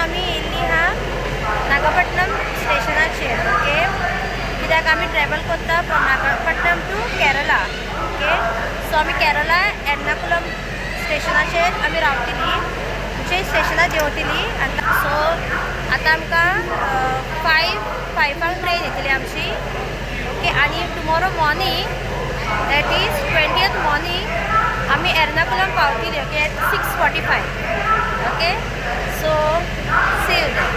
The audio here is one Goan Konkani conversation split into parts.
आमी येयल्ली आहा नागापट्टनम स्टेशनाचेर. ओके, कित्याक आमी ट्रॅवल करता from Nagapattinam to Kerala. Okay, so आमी केरला एर्नाकुलम स्टेशनाचेर आमी रावतली, म्हणजे स्टेशनार देंवतली. आनी सो आतां आमकां 5:05 ट्रेन येतली आमची. ओके, आनी tomorrow morning, that is 20th morning आमी एर्नाकुलम पावतली. Okay, at 6:45. Okay, so see you there.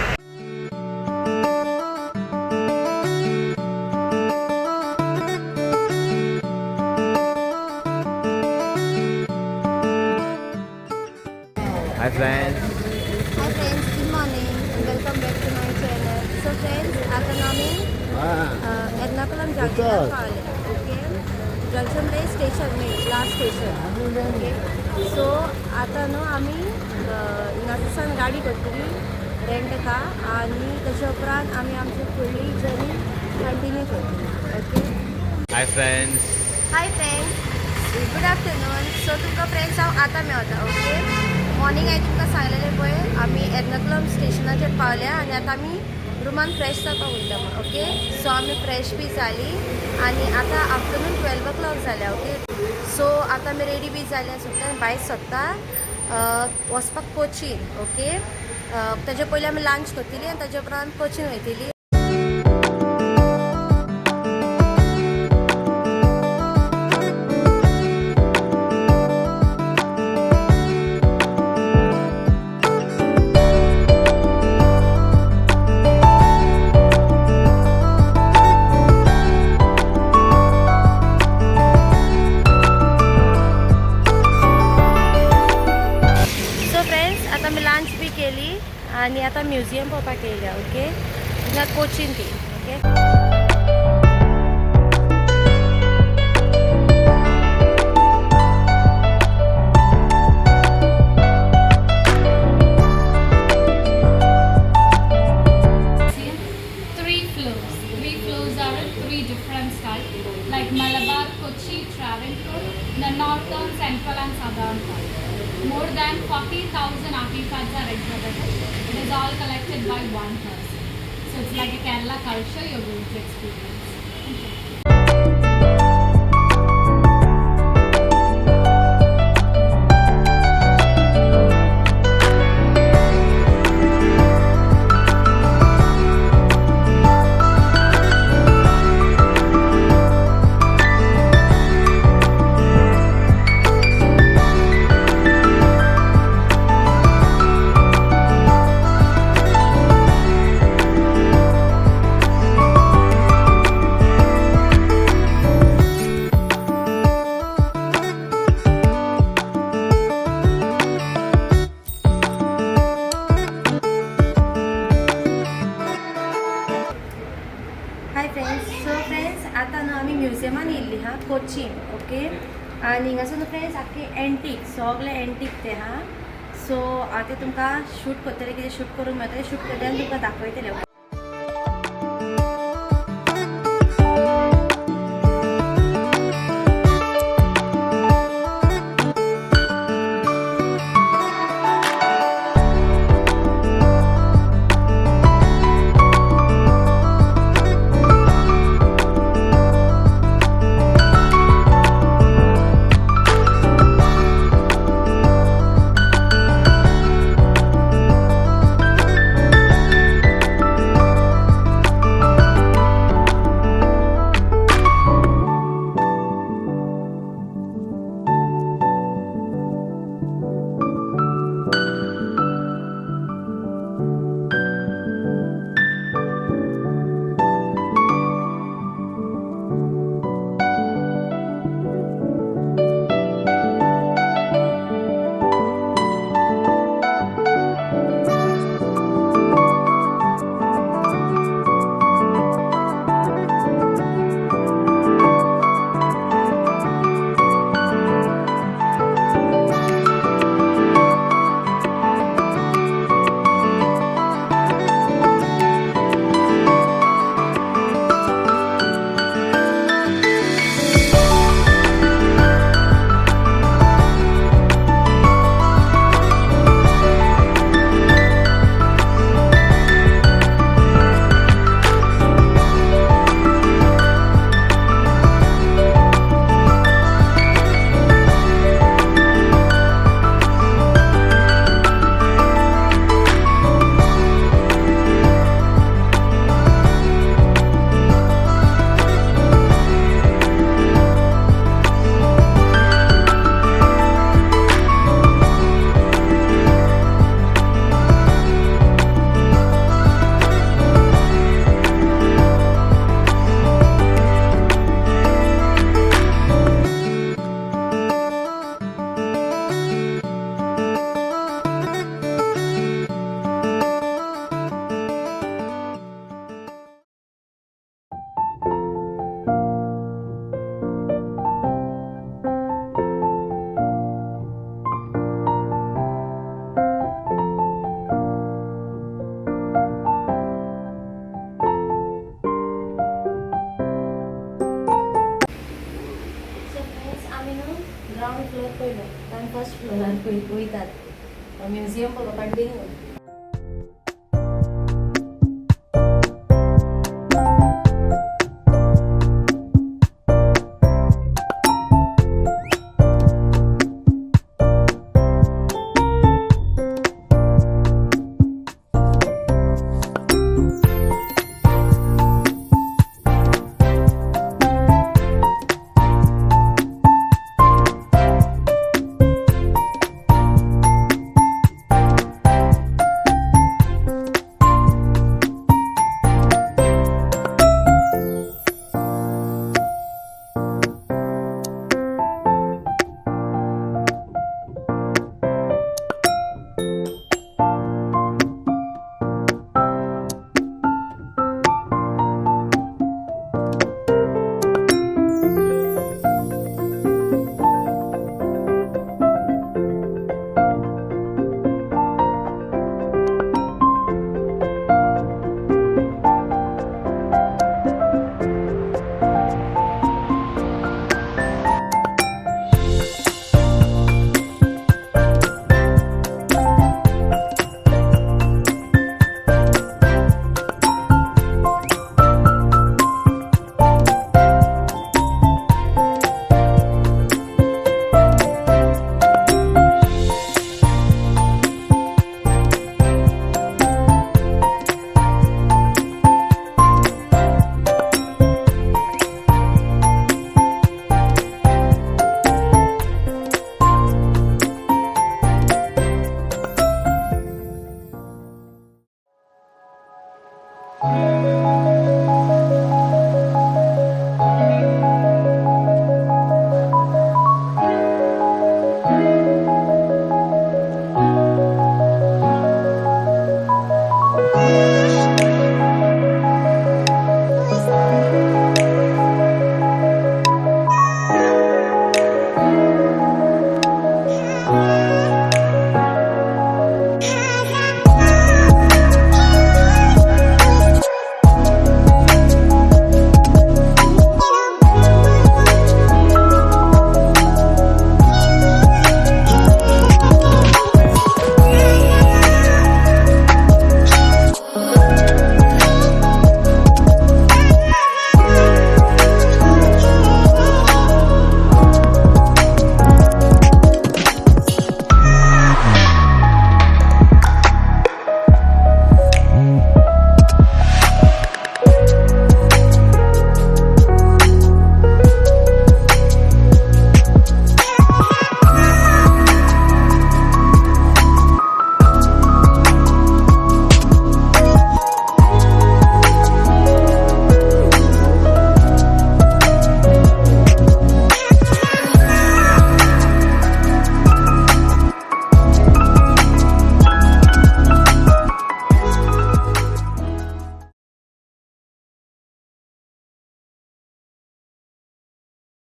Hi friends. Hi friends, good morning and welcome back to my channel. So friends, आतां आमी एर्नाकुलम जंक्शनार पावले. ओके, जंक्शन म्हणजे स्टेशन न्ही, लास्ट स्टेशन. ओके, सो आतां न्हू आमी हिंगासान गाडी करतली, रेंट कार, आनी ताच्या उपरांत आमी आमची फुडली जर्नी कंटिन्यू करतली. Okay. Hi friends. Hi friends, good afternoon. So तुमकां फ्रेंड्स हांव आतां मेवता. ओके, मॉर्निंग हांवें तुमकां सांगलेलें पळय, आमी एर्नाकुलम स्टेशनाचेर पावल्या आनी आतां आमी रुमान फ्रेश जावपाक वयता म्हूण. ओके, सो आमी फ्रेश बी जाली आनी आतां आफ्टरनून 12 ओ क्लॉक जाल्या. ओके, सो आतां आमी रेडी बी जाल्या, सगळ्यान भायर सरता वचपाक कोचीन. ओके, ताजे पयलीं आमी लंच करतली आनी ताजे उपरांत कोचीन वयतली. सो फ्रेंड्स, आतां आमी लंच बी केली आनी आतां म्युजियम पळोवपाक येयल्या. ओके, हिंगा कोचीन ती. Okay. Three floors. Three floors are in three different styles, like Malabar, Kochi, Travancore, the northern, central, and southern part. More than 40,000 artifacts are exhibited. It is all collected by one person. So it's like a Kerala culture you're going to experience. Thank you. Hi friends, so friends आतां न्हू आमी म्युजियमान येयल्ली हा कोचीन. ओके, आनी हिंगासर न्हू फ्रेंड्स आख्खे एंटीक, सगळे एंटीक ते हा. सो आतां तुमकां शूट करतले, कितें शूट करूंक मेळटलें शूट करतले आनी तुमकां दाखयतले. वयतात म्युझियम पळोवपाक कंटिन्यू.